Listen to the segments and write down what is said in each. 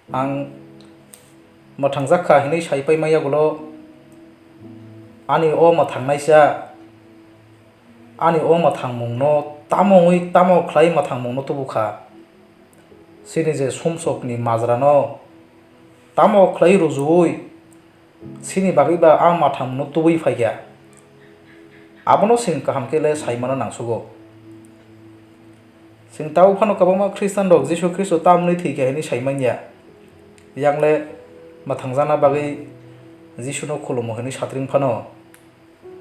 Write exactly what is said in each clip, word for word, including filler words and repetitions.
Ang mwthangjak kha hwnwi sai paima yagulo, ani o mwthangnaisa, ani o mwthangmungno tamo wngwi tamo khlai mwthangmungno tubu kha? Chini je sumsokni majrano tamo khlai rujuwi chini bagwi ba a mwthangmungno tubui phaikha? Abono chwng kaham khe le sai mano nangsugo. Chwng tabuk phano kwbangma Khristanrok Jisu Khristo tamni thwikha hwnwi sai manya. Yang le mwthangjakna bagwi Jisuno khulumo hwnwi satring phano,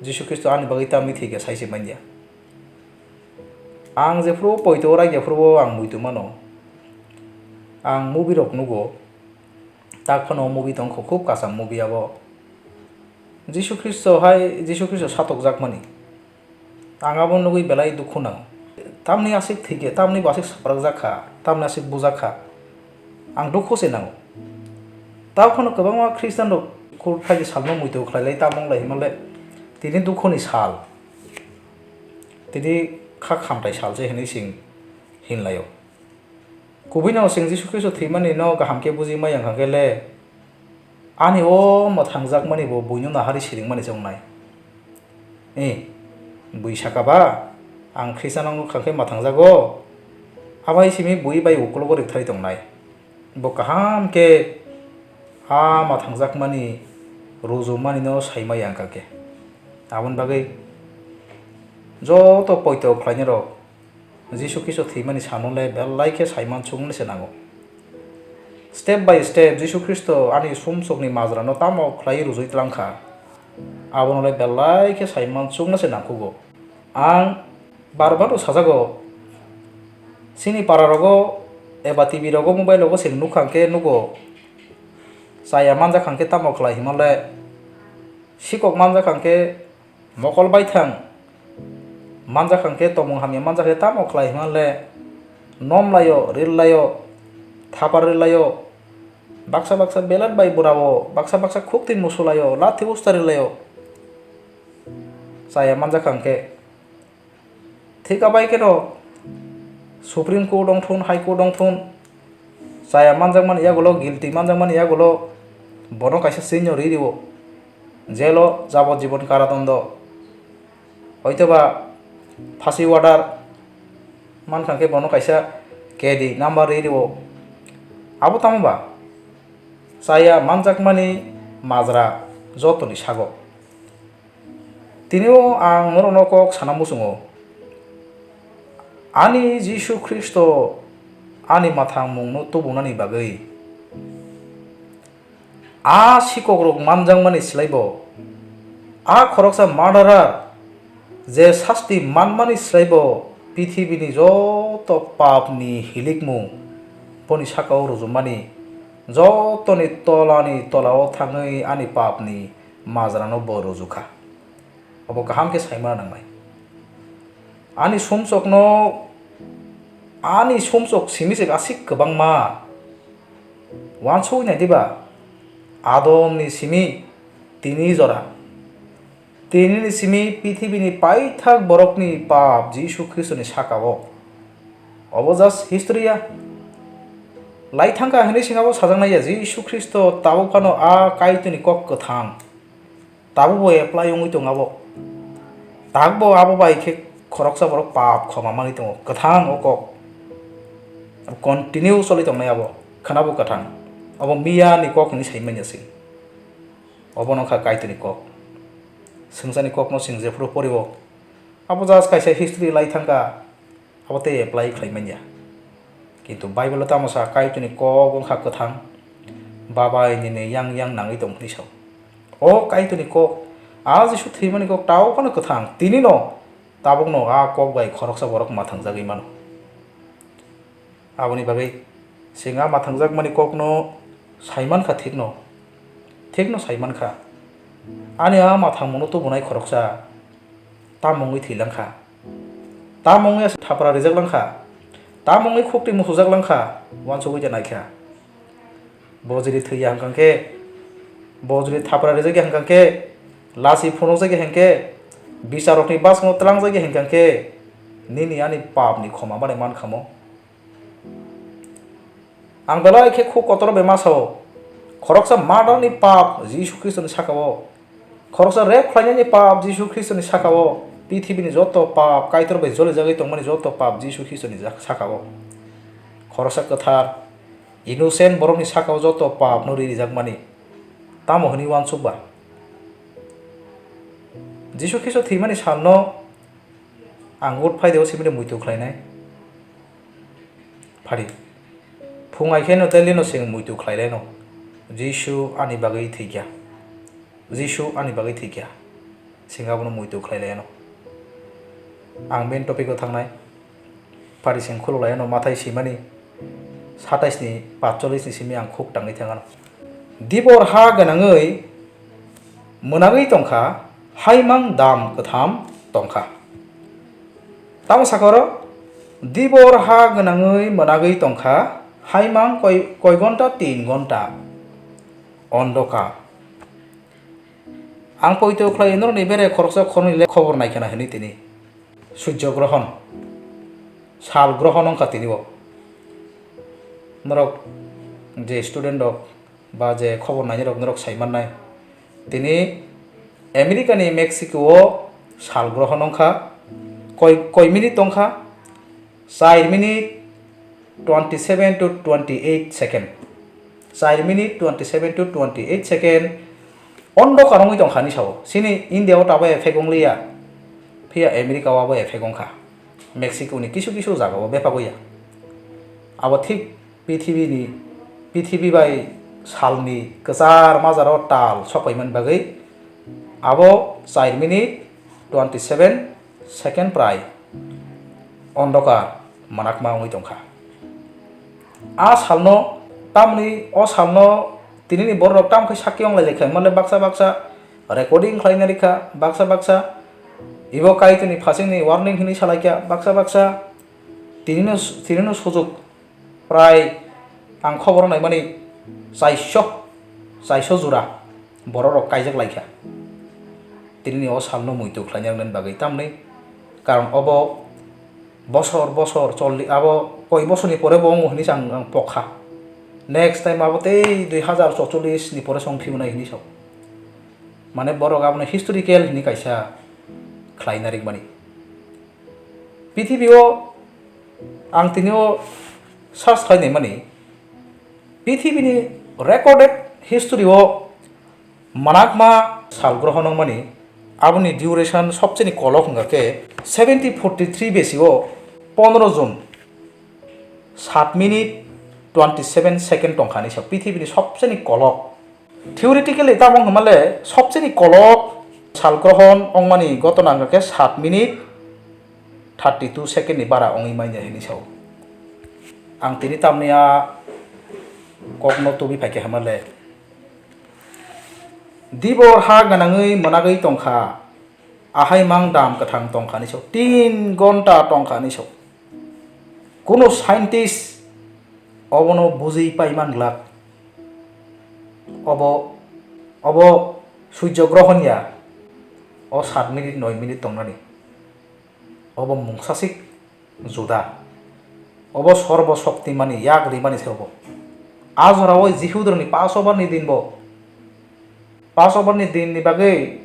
Jisu Khristo ani bagwi tamni thwikha sai se manya. Ang jephuru poito raikya phuru ang muitu mano. Ang movie rok nugo. Tak phano movie tong kho, khub kasam movie abo. Jisu Khristo hai, Jisu Khristo satokjakmani. Ang abo nugwi belai dukhu nango. Tamni aswk thwikhe, tamni bo aswk saprakjak kha, tamni aswk bujak kha. Ang dukhu se nango. Tabuk phano kwbangma Khristanrok khur phaidi salno muitu khlailai, tamo wng lai hinmale tini dukhuni sal. Tini kha khamtai sal se hinwi chwng hinlaio. Kubuino chwng Jisu Khristo thwimani no kaham khe buji maya wngkha khe le, ani o mwthangjakmani bo buino nahari siringmani se wngnai. E, bui saka ba, ang Khristian wngkha khe mwthangjago? Abai simi bui bai uklogo rikthari tongnai. Bo kaham khe a mwthangjakmani rujumani no sai maya wngkha khe. Aboni bagwi joto poito khlainai rok Jisu Khristo thwimani sano le belai khe saiman chuknai se nango. Step by step Jisu Khristo ani sumsokni majrano tamo khlai rujui tlang kha, abono le belai khe saiman chuknai se nangkhugo. Ang bar bar sajago, chini para rogo eba T V rogo, mobile rogo se nukha hwnkhe nugo, chaya manjak hwnkhe tamo khlai hinmale, sikok manjak hwnkhe mokol baithang manjak hwnkhe, tongmung hamya manjak khe tamo khlai hwnle, nom laio, ril laio, thapar ril laio, baksa baksa belat bai burao, baksa baksa khukti musu laio, lathi usta ril laio. Chaya manjak hwnkhe, thik abai kheno Supreme Court wng thun, High Court wng thun, chaya manjakmani yagulo, guilty manjakmani yagulo bono kaisa sinyo ri rio, jail-o jabot jibon karadondo, hoitoba phasi order mankha khe bono kaisa K D number ri rio. Abo tamo ba? Chaya manjakmani majra jotoni sago. Tini-o ang norokno kok sana muchungo, ani Jisu Khristo ani mwthangmungno tubunani bagwi a sikokrok manjakmani slaibo, a khoroksa murderer je sasti manmani slaibo pithibini joto papni hilikmung boni saka-o rujumani, jotoni tolani tola-o thangwi ani papni majrano bo rujukha. Obo kaham khe saimano nangnai. Ani sumsokno, ani sumsok simi se aswk kwbangma. Uansugwi nai diba? Adomni simi tini jora. Tinini simi pithibini paithak borokni pap Jisu Khristoni saka-o. Obo just history ya. Lai thangkha hwnwi singabo sajaknai ya, Jisu Khristo tabuk phano a Kaitorni kok kwthang. Tabukbo apply wngwi tongo abo. Tabukbo abo bai khe khoroksa borok pap khoma manwi tongo. Kwthang o kok. Continue choli tongnai abo. Khwnabo kwthang. Abo miyani kok hwnwi sai manya se. Obono wngkha Kaitorni kok. Swngcharni kokno chwng jephuru porio, abo just kaisa history lai thangkha. Abo tei apply khlai manya. Kintu Bible-o tamo sa, Kaitorni kok wngkha kwthang, babai nini yang yang nangwi tong hwnwi sa. O Kaitorni kok, a Jisu thwimani kok tao phano kwthang, tinino tabukno a kok bai khoroksa borok mathangjagwi mano. Aboni bagwi chwng a mathangjagmani kokno sai mankha thikno, thikno sai mankha. Ani a mathangmungno tubunai khoroksa tamo wngwi thwi langkha. Tamo wngya se thapra rijak langkha, tamo wngwi khukti musujak langkha, uansugwi de naikha. Bo jili thwiya hwnkha khe, bo jili thapra rijak ya hwnkha khe, lasi phunukjak ya hwnkhe, bisarokni basongo tlangjak ya hwnkha khe, nini ani papni khoma mani mankhamo. Ang belai khe khuk kotor bai ma sao, khoroksa murder ni pap Jisu Khristoni saka-o, khoroksa rape khlainani pap Jisu Khristoni saka-o, pithibini joto pap, Kaitor bai jolijagwi tongmani joto pap Jisu Khristoni jak-, saka-o. Khoroksa kwthar, innocent borokni saka-o joto pap no ri rijakmani. Tamo hwnwi uansuk ba? Jisu Khristo thwimani salno ang good Friday-o sibini muitu khlainai. Phari. Phung ai khe no daily no chwng muitu khlai lai no. Jisu ani bagwi thwikya. Jisu ani bagwi thwikya. Chwng abono muitu khlai lai no. Ang main topic o thangnai. Phari chwng khuluk lai no Mathai swimani satais ni patchollis ni simi ang khuk tangwi thang ano. Dibor ha gwnangwi mwnagwi tongkha, haimang dam kwtham tongkha. Tamo sakha oro, dibor ha gwnangwi mwnagwi tongkha, haimang koi, koi gonta, tin gonta, ondokar. Ang poito khlai norokni bere khoroksa khoroknwi le khobor nai khna hwnwi tini. Surjo grohon, sal grohon wngkha tini bo. Norok je student rok ba je khobor nainai rok norok sai mannai. Tini America ni Mexico o sal grohon wngkha, koi, koi minute tongkha, char minute twenty seven to twenty eight second, char minute twenty seven to twenty eight second. Ondokar wngwi tongkha ni sao. Chini India o tabuk effect wngliya, phiya America o abo effect wngkha. Mexico ni kisu kisu jaga o bepagwi ya. Abo thik pithibini, pithibi bai salni kwchar majaro tal sokpaimani bagwi abo char minute twenty seven second prai ondokar mwnakma wngwi tongkha. A salno, tamni o salno tinini bororok tamo khe sakki wnglai lai kha, hwnmale baksa baksa recording khlaina rikha, baksa baksa ibo Kaitorni phasingni warning hinwi salaikha, baksa baksa tinino, tinino sujuk. Prai ang khoboro naimani chaiso, chaiso jora bororok kaijak laikha. Tinini o salno muitu khlaina rwnani bagwi tamni karon obo bosor bosor cholli-, abo koi bosorni pore bo wngo hinwi se ang, ang pokha. Next time abo tei dui hazar chorchollis ni pore se wng phiunai hinwi sao. Mane borok abono historical hinwi kaisa khlaina rikmani. Pithibio ang tini o search khlai naimani, pithibini recorded history o mwnakma sal grohon wngmani, aboni duration sobcheni kolok wngkha khe seventy forty three B C o pondro June, sat minute twenty seven second tongkha hinwi sa pithibini sobcheni kolok. Theoretically tamo wngkha male sobcheni kolok sal grohon wngmani gotona wngkha khe sat minute thirty two second ni bara wngwi manya hinwi sao. Ang tini tamni a kokno tubui phaikha hwnmale, dibor ha gwnangwi mwnagwi tongkha, ahai mang dam kwthang tongkha hinwi sao, tin gonta tongkha hinwi sao. Kuno scientist obono bujui pai man glak. Obo, obo surjo grohon ya, o sat minute, noi minute tongnani. Obo mungsasik juda. Obo sorbo shoktimani yak rimani se obo. A jorao Jihudirokni Passover ni din bo. Passover ni din ni bagwi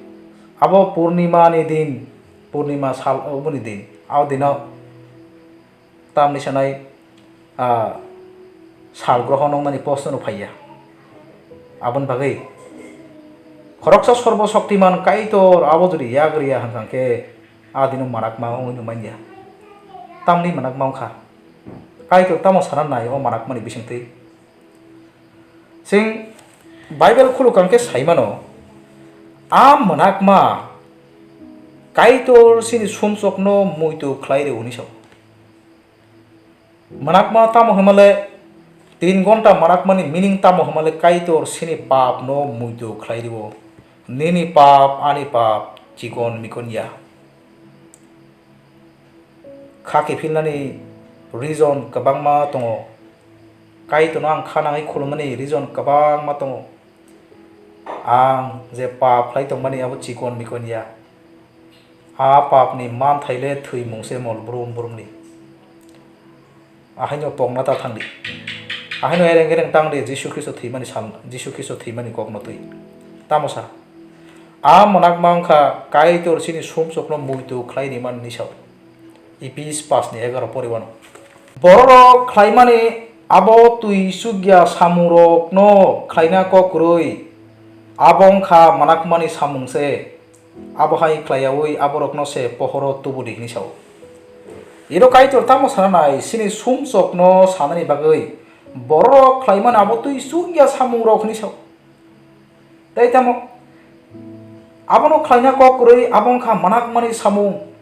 abo purnima ni din, purnima sal oboni din. A dino tamni sanai, ah, sal grohon wngnani post no phaiya. Aboni bagwi khoroksa sorbo shoktiman Kaitor abo jodi yak riya hwnkha khe a dino mwnakma wngwi manya. Tamni mwnakma wngkha. Kaitor tamo sana nai o mwnakmani bisingtwi. Chwng Bible khulukang khe saimano, a mwnakma Kaitor chini sumsokno muitu khlai rw hwnwi sao. Mwnakma tamo hwnmale, tin gonta mwnakmani meaning tamo hwnmale Kaitor chini papno muitu khlai rw, nini pap ani pap chikon mikon ya. Kha kiphilnani reason kwbangma tongo. Kaitorno ang kha nangwi khulumani reason kwbangma tongo. Ang je pap khlai tongmani abo chikon mikon ya. A papni manthai le thwimung se mol brum brumni. Ahaino pokna ta thangdi. Ahaino ereng ereng tang di Jisu Khristo thwimani sal, Jisu Khristo thwimani kokno twi. Tamo sa? A mwnakma wngkha Kaitor chini sumsokno muitu khlai rimani sao. Ephes paanch ni egaroh poriwano. Bororok khlaimani abo twi chukya samungrokno khlaina kok kwrwi, abo wngkha mwnakmani samung se. Abo hai khlaiyaui aborokno se pohoro tubu di hwnwi sao. Iro Kaitor tamo sana nai, chini sumsokno sanani bagwi bororok khlaimani abo twi chukya samungrok hwnwi sao. Tei tamo abono khlaina kok kwrwi abo wngkha mwnakmani samung.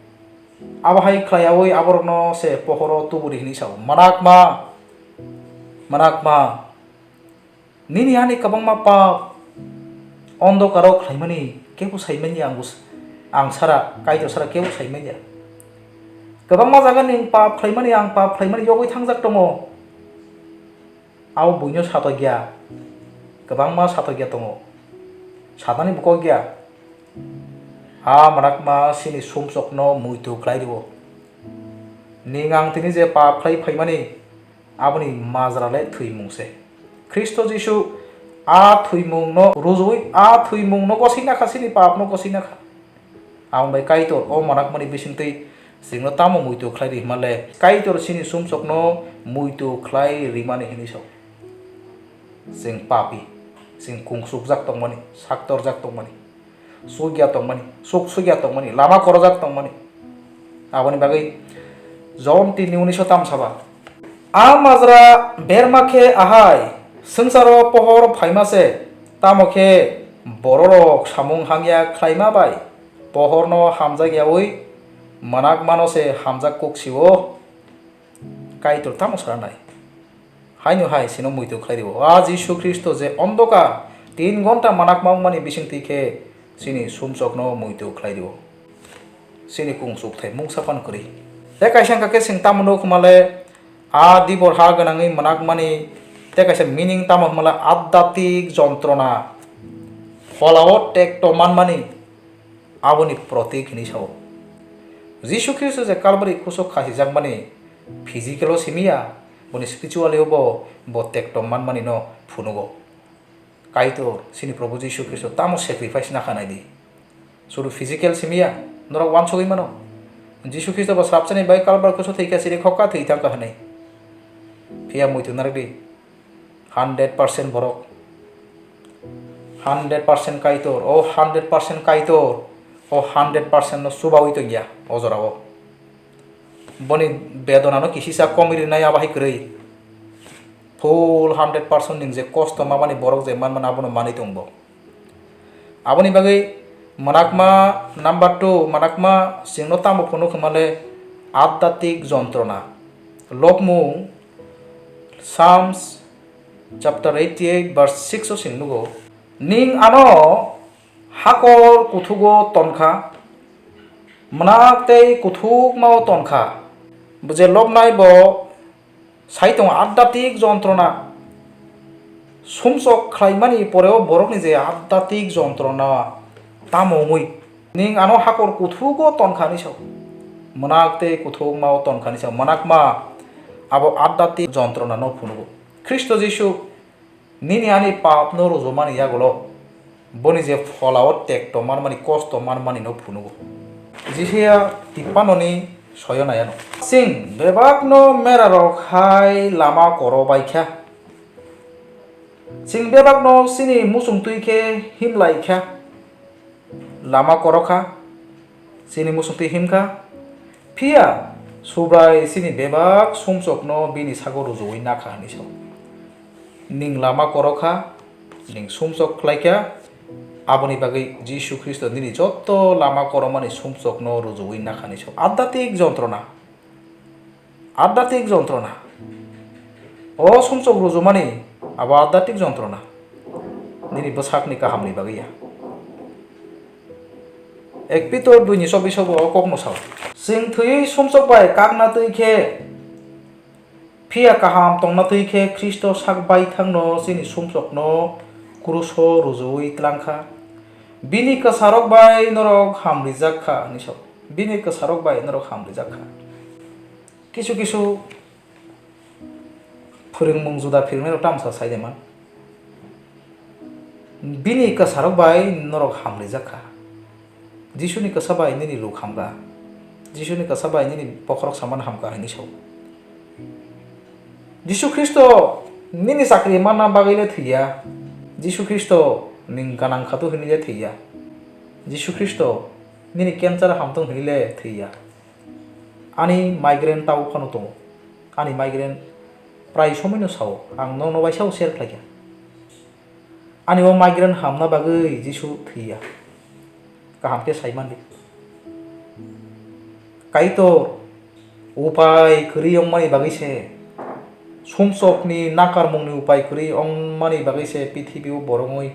Abo hai khlaiyaui aborokno se pohoro tubu di hwnwi sao. Mwnakma, mwnakma, nini ani kwbangma pap ondokaro khlaimani kebo saimanya ang bus-, ang sara, Kaitor sara kebo saimanya. Kwbangma jaga ning pap khlaimani, ang pap khlaimani yogwi thangjak tongo. Abo buino satokya, kwbangma satokya tongo, satani bukokya. A mwnakma chini sumsokno muitu khlai rio. Ning ang tini je pap khlai phaimani, aboni majra le thwimung se. Khristo Jisu a thwimungno rujui, a thwimungno gosina kha, chini papno gosina kha. Aboni bai Kaitor o mwnakmani bisingtwi chwngno tamo muitu khlai ri hwnma le? Kaitor chini sumsokno muitu khlai rimani hwnwi sao. Chwng papi, chwng kungsukjak tongmani, saktorjak tongmani, sukya tongmani, suk sukya tongmani, lama korojak tongmani. Aboni bagwi Jon tin ni unis o tamo saba. A majra berma khe ahai, swngcharo pohor phaima se, tamo khe bororok samung hamya khlaima bai pohorno hamjak yaui mwnakmano se hamjak kuk sio. Kaitor tamo sana nai? Haino hai chino muitu khlai rio. A Jisu Khristo je ondokar tin gonta mwnakma wngmani bisingtwi khe chini sumsokno muitu khlai rio. Chini kungsuk thai mungsa pan kwrwi. Tei kaisa wngkha khe chwng tamo nuk hwnma le, a dibor ha gwnangwi mwnakmani tei kaisa meaning tamo hwnma le adhyatik jontrona, pholao tekto manmani, aboni protik hwnwi sao. Jisu Khristo je Kalbari kuso khasijakmani physical-o simi ya, boni spiritually-o bo, bo tekto manmani no phunugo. Kaitor, chini Probhu Jisu Khristo tamo sacrifice nakha nai di. Sudu physical simi ya, norok uansugui mano. Jisu Khristo bo swrapsani bai Kalbar kuso thwi kha, siri khokha thwi thang kha hwnwi. Phiya muitu narwk di. Hundred percent borok. Hundred percent Kaitor. O hundred percent Kaitor. O hundred percent no chubaui tongya o jorao. Boni bedonano kisisa komwi rinai abo hai kwrwi. Full hundred percent ning je kosto mabani borok je manmani abono manwi tong bo. Aboni bagwi mwnakma number two, mwnakma chwngno tamo phunuk hwnma le adhyatik jontrona. Lobmung Psalms chapter eighty-eight verse six o chwng nugo, "Ning ano hakor kuthugo tonkha, mwnak tei kuthukmao tonkha." Bo je lobnai bo sai tongo adhyatik jontrona. Sumsok khlaimani poreo borokni je adhyatik jontrona tamo wngwi, ning ano hakor kuthugo tonkha hinwi sao. Mwnak tei kuthukmao tonkha hinwi sao. Mwnakma abo adhyatik jontronano phunugo. Khristo Jisu nini ani papno rujumani yagulo, boni je pholao tekto manmani, kosto manmani no phunugo. Jisaya tippanoni soyo nayano. Chwng bebakno merarok hai lama koro bai kha. Chwng bebakno chini muchung twi khe himlai kha. Lama koro kha, chini muchung twi him kha. Phiya Subrai chini bebak sumsokno bini sago rujuwi nakha hinwi sao. Ning lama koro kha, ning sumsok khlai kha, aboni bagwi Jisu Khristo nini joto lama koromani sumsokno rujuwi nakha hinwi sao. Adhyatik jontrona. Adhyatik jontrona. O sumsok rujumani abo adhyatik jontrona. Nini bwsakni kahamni bagwi ya. Ek Pitor dui ni chobbish o bo o kokno sao. Chwng thwiwi sumsok bai kakna twi khe, phiya kaham tongna twi khe Khristo sak baithangno chini sumsokno kruso rujuwi tlang kha. Bini kwsarok bai norok hamrijak kha hinwi sao. Bini kwsarok bai norok hamrijak kha. Kisu kisu Phwrwngmung juda phwrwngnairok tamo sa sai de man? Bini kwsarok bai norok hamrijak kha. Jisuni kwsa bai nini ruk hamkha. Jisuni kwsa bai nini bokhorok samano hamkha hinwi sao. Jisu Khristo nini chakri manna bagwi le thwiya. Jisu Khristo ning ganang khatu hinwi le thwiya. Jisu Khristo nini cancer hamtung hinwi le thwiya. Ani migraine tabuk phano tongo. Ani migraine prai somoino sao. Ang nono bai sao share khlaikha. Ani o migraine hamna bagwi Jisu thwiya. Kaham khe sai mandi. Kaitor upai kwrwi wngmani bagwi se, sumsokni nakarmungni upai kwrwi wngmani bagwi se pithibio borok wngwi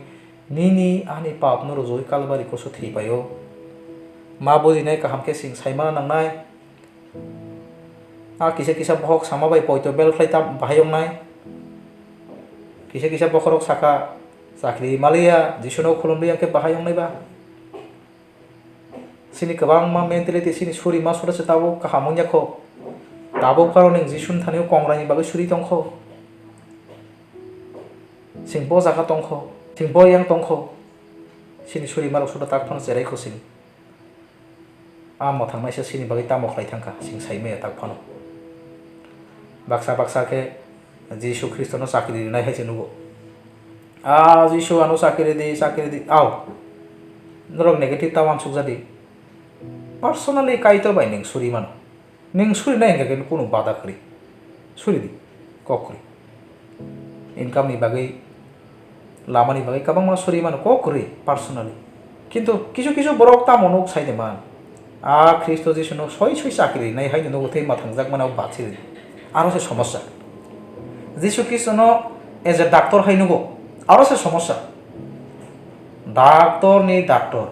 nini ani papno rwjagwi Kalbari koso thwipaio. Ma bujinai kaham khe chwng sai mana nangnai. A kisa kisa bohok sama bai poito bel khlai ta bahai wngnai. Kisa kisa bokhorok saka, chakri maliya, Jisuno khulumliya khe bahai wngnai ba? Chini kwbangma mentality, chini suri ma sura se tabuk kaham wngya kho. Tabuk phano nwng Jisuni thani kongraini bagwi suri tong kho. Chwng bo jaga tong kho, chwng bo yang tong kho. Chini suri ma rok sura tak phano cherai kho chwng. A mwthangnaisa chini bagwi tamo khlai thangkha, chwng sai maya tak phano. Baksa baksa khe Jisu Khristono chakri rinai hai se nugo. A Jisu ano chakri di, chakri di, ao. Norok negative ta uansuk jadi. Personally Kaitor bai nwng suri mano. Nwng suri nai hwnkhe kunu bada kwrwi. Suri di, kok kwrwi. Income ni bagwi, lama ni bagwi kwbangma suri mano, kok kwrwi personally. Kintu kisu kisu borok tamo nuk sai de man. A Khristo Jisu no soi soi chakri rinai hai no nugo tei mwthangjakmano bachiri. Aro se somosa. Jisu Khristo no as a doctor hai nugo. Aro se somosa. Doctor ni doctor.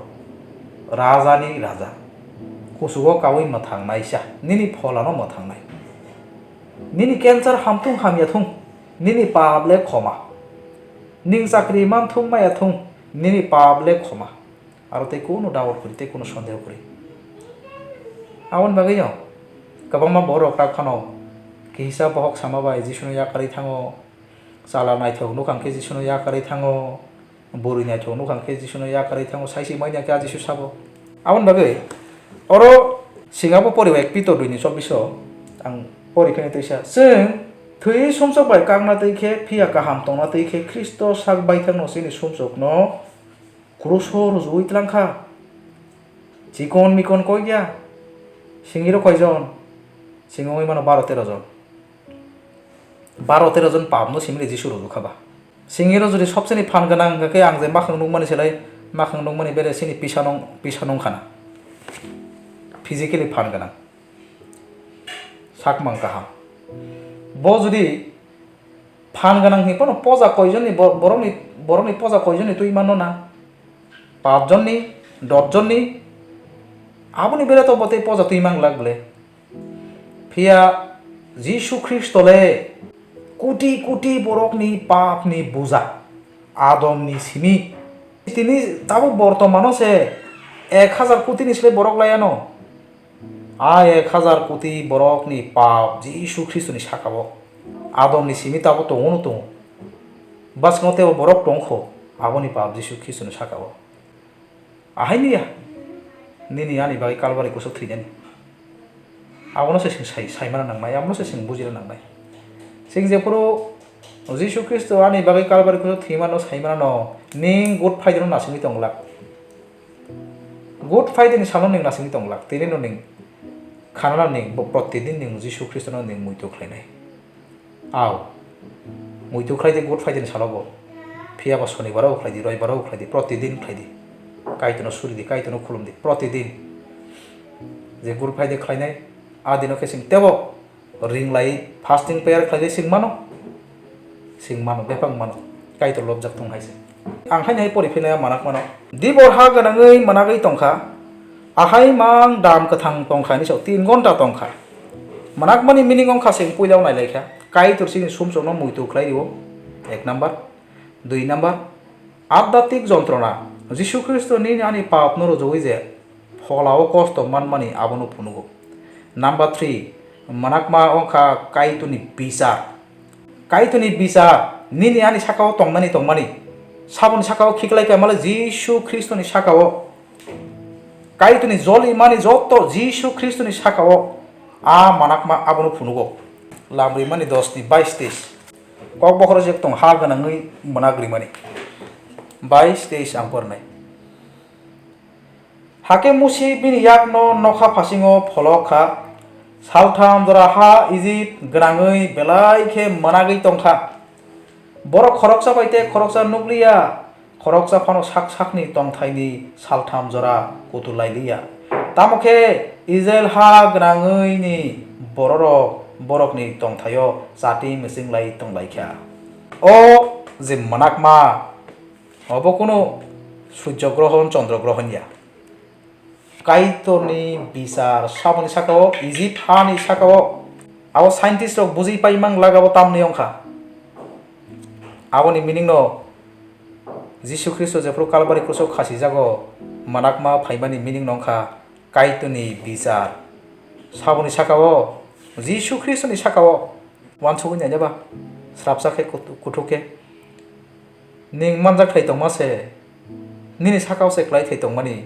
Raja ni raja. Kusugo kawi mwthangnaisa. Nini pholano mwthangnai. Nini cancer hamthung hamya thung. Nini pap le khoma. Ning chakri manthung maya thung. Nini pap le khoma. Aro tei kunu doubt kwrwi, tei kunu sondeho kwrwi. Aboni bagwino kwbangma borok tak phano kisa bohok sama bai Jisuno yakarwi thango, chala naithok nukhang khe Jisuno yakarwi thango, bwrwi naithok nukhang khe Jisuno yakarwi thango, saisi manya khe a Jisu sabo. Aboni bagwi oro singabo poribai Pitor dui ni chobbish o ang pori kheno teisa, chwng thwi sumsok bai kakna twi khe phiya kaham tongna twi khe Khristo sak baithangno chini sumsokno Kruso rwjagwi tlang kha. Chikon mikon koi ya. Singiro koijon? Sing wngwi mano baro tero jon. Baro tero jon papno simili Jisu rwjak kha ba. Singiro jodi sobseni phan gwnang hwnkha khe ang je makhang nukmani selai makhang nukmani bere sini pisa nung, pisa nung khana. Physically phan gwnang. Sakmang kaham. Bo jodi phan gwnang hinwi phano poja koijonni bo-, borokni, borokni poja koijonni twi mano na? Pap jonni, dot jonni? Aboni bere to bo tei poja twi mang glak ble. Phiya Jisu Khristo le kuti kuti borokni papni buja, Adomni simi. Tini tabuk bortomano se ek hajar kutini sle borok laiano. A ek hajar koti borokni pap Jisu Khristoni saka-o. Adomni simi tabuk tongo no tongo. Bwskango teibo borok tong kho, aboni pap Jisu Khristoni saka-o. Ahai niya, nini ani bagwi Kalbari kusu thwinani. Abono se chwng sai, saimana nangnai, abono se chwng bujina nangnai. Chwng jephuru Jisu Khristo ani bagwi Kalbari kusu thwimano saimanano, ning Good Friday-no nasingwi tong glak. Good Friday ni salo nwng nasingwi tong glak, tini no nwng khanana nwng bo protidin nwng Jisu Khristo no nwng muitu khlainai. Aw, muitu khlai di Good Friday ni salo bo, phiya ba Sonibar o khlai di, Roibar o khlai di, protidin khlai di. Kaitor no suri di, Kaitor no khulum di, protidin. Je Good Friday khlainai, a dino khe chwng tebo ring lai fasting prayer khlai di chwng mano, chwng mano, bebak mano, Kaitor lobjak tong hai se. Ang haino hai pori philai manak mano. Dibor ha gwnangwi managwi tongkha, ahai mang dam kwthang tongkha ni sok tin gonta tongkha. Manakmani meaning wngkha chwng puila nailaikha, Kaitor chini sumsokno muitu khlai rio, ek number, dui number, adhyatmik jontrona, Jisu Khristo nini ani papno rwjagwi je, pholao kosto manmani abono phunugo. Number three, manakma wngkha Kaitorni bichar. Kaitorni bichar nini ani saka-o tongmani tongmani, saboni saka-o khiklai kha male Jisu Khristoni saka-o. Kaitorni joli mani joto Jisu Khristoni saka-o a manakma abono phunugo. Lamrimani dos ni bais teis. Kokbokhoro je tong ha gwnangwi mwnakrimani. Bais teis ang pornai. Hakhe Musi bini yakno nokha phasingo pholok kha. Saltham jora ha Ijip gwnangwi belai khe mwnagwi tong kha. Borok khoroksa bai tei khoroksa nukliya, khoroksa phano sak sakni tongthaini saltham jora kutu lailiya. Tamo khe Israil ha gwnangwini bororok borokni tongthaio chati mising lai tong lai kha. O je mwnakma, obo kunu surjo grohon, chondro grohon ya. Kaitorni bichar saboni saka-o, Ijip hani saka-o. Abo scientist rok bujui pai mang laga bo tamni wngkha. Aboni meaning no Jisu Khristo jephru Kalbari kruso khasijago, manakma phaimani meaning no wngkha Kaitorni bichar. Saboni saka-o, Jisu Khristoni saka-o, uansugwi nainaba, srapsa khe kutu-, kuthuk khe. Ning manjak thai tongma se, nini saka-o se klai thai tongmani,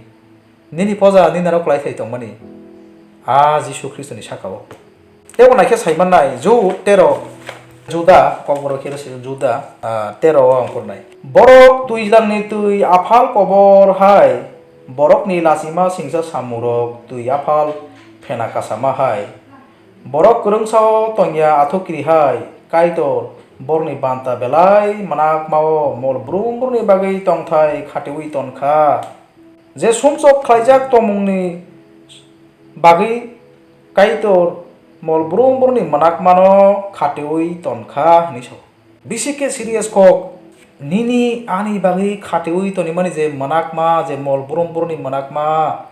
nini poja nini aro klai thai tongmani, a Jisu Khristoni saka-o. Tebo naikhe saimannai, Jud tero, Juda, kokborok khe se Juda, ah, tero o ang purnai. Borok twijlangni twi aphal kobor hai, borokni lachima singsa samurok twi aphal phena kasama hai. Borok kwrwngsa-o tongya athukiri hai, Kaitor, borokni banta belai mwnakma-o mol brum brumni bagwi tongthai khatiui ton kha. Je sumsok khlaijak tongmungni bagwi Kaitor mol brum brumni mwnakmano khatiui ton kha, hwnwi sao. Bisi khe serious kok, nini ani bagwi khatiui tonimani je mwnakma, je mol brum brumni mwnakma,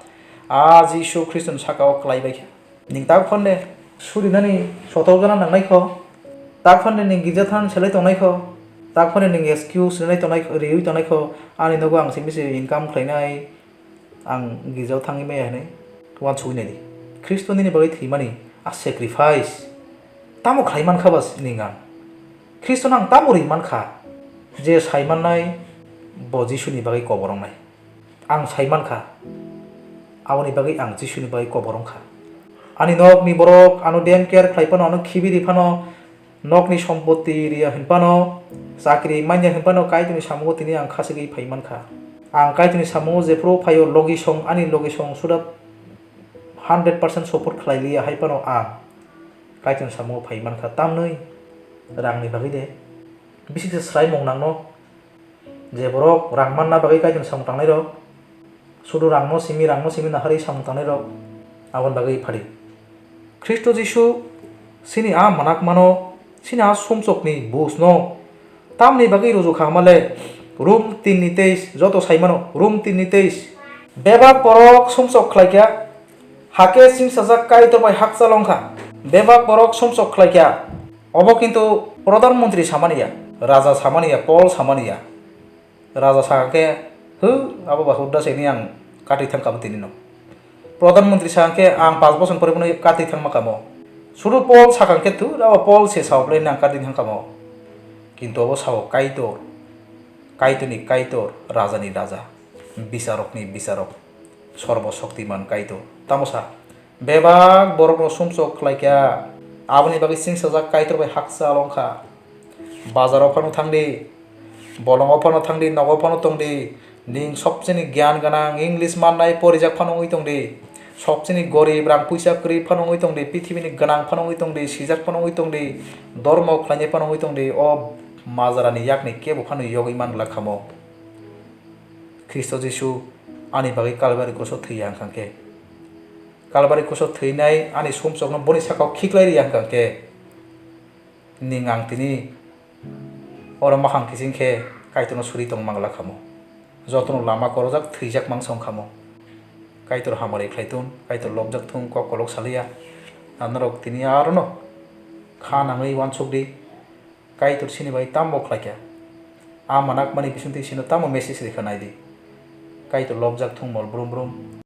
a Jisu Khristoni saka-o klai bai kha. Ning tak phone de surinani sotok jana nangnai kho, tak phone de ning girja thang selai tongnai kho, tak phone de ning excuse rinai tongnai kho, riui tongnai kho, ani nogo ang simi se income khlainai, ang girjao thangwi maya hinwi uansugwi naidi. Khristo nini bagwi thwimani a sacrifice tamo khlai mankha ba ning ang? Khristono ang tamo ri mankha? Je sai mannai bo Jisuni bagwi kobor wngnai. Ang sai mankha, aboni bagwi ang Jisuni bagwi kobor wngkha. Ani nokni borok ano dem care khlai phano, ano khibi ri phano, nokni sompotti riya hwn phano, chakri manya hwn phano, Kaitorni samungo tini ang khachigwi phai mankha. Ang Kaitorni samungo jephru phaio, logisong, ani logisong suda hundred percent support khlai liya hai phano ang Kaitorni samungo phai mankha. Tamni rangni bagwi de, bisi khe swraimung nangno. Je borok rang manna bagwi Kaitorni samung tangnairok, sudu rangno simi, rangno simi naharwi samung tangnairok, aboni bagwi phadi. Khristo Jisu chini a mwnakmano, chini a sumsokni bujno tamni bagwi rwjwkha hwnmale, Rum tin ni teis joto sai mano, Rum tin ni teis. Bebak borok sumsok khlaikha, hakhe singsajak Kaitor bai hakchal wngkha. Bebak borok sumsok khlaikha. Obo kintu Prodhan Montri samani ya, Raja samani ya, Pol samani ya. Raja sakha khe, "Hw, abo ba hudda se ni ang kati thang kamo tini no." Prodhan Montri sakha khe, "Ang panch bochor pore phano kati thang ma kamo." Sudu Pol sakha khe, "Thu, abo Pol se sao bwle ni ang kati thang kamo." Kintu obo sao Kaitor, Kaitor ni Kaitor, Raja ni Raja, Bisarok ni Bisarok. Sorbo Shoktiman Kaitor. Tamo sa, bebak borokno sumsok khlaikha, aboni bagwi singsajak Kaitor bai hakchal wngkha. Bazaro phano thangdi, bolongo phano thangdi, nogo phano tongdi, ning sobseni gyan gwnang, English mannai, porijak phano wngwi tongdi, sobseni gorib, rang puisa kwrwi phano wngwi tongdi, pithibini gwnang phano wngwi tongdi, sijak phano wngwi tongdi, dormo khlainai phano wngwi tongdi, o majarani yakni kebo phano yogwi man glak khamo. Khristo Jisu ani bagwi Kalbari kruso thwiya hwnkha khe, Kalbari kruso thwinai ani sumsokno boni sakao khiklai riya hwnkha khe, ning ang tini oro makhang kiching khe Kaitorno suri tong mangla khamo. Jotono lama korojak thwijak mangsa wng khamo. Kaitor hamari khlai thung, Kaitor lobjak thung, kok kolok saliya. Ang norok tini arono kha nangwi uansuk di. Kaitor chini bai tamo khlaikha? A manakmani bisingtwi chino tamo message rikha naidi. Kaitor lobjak thung mol brum brum.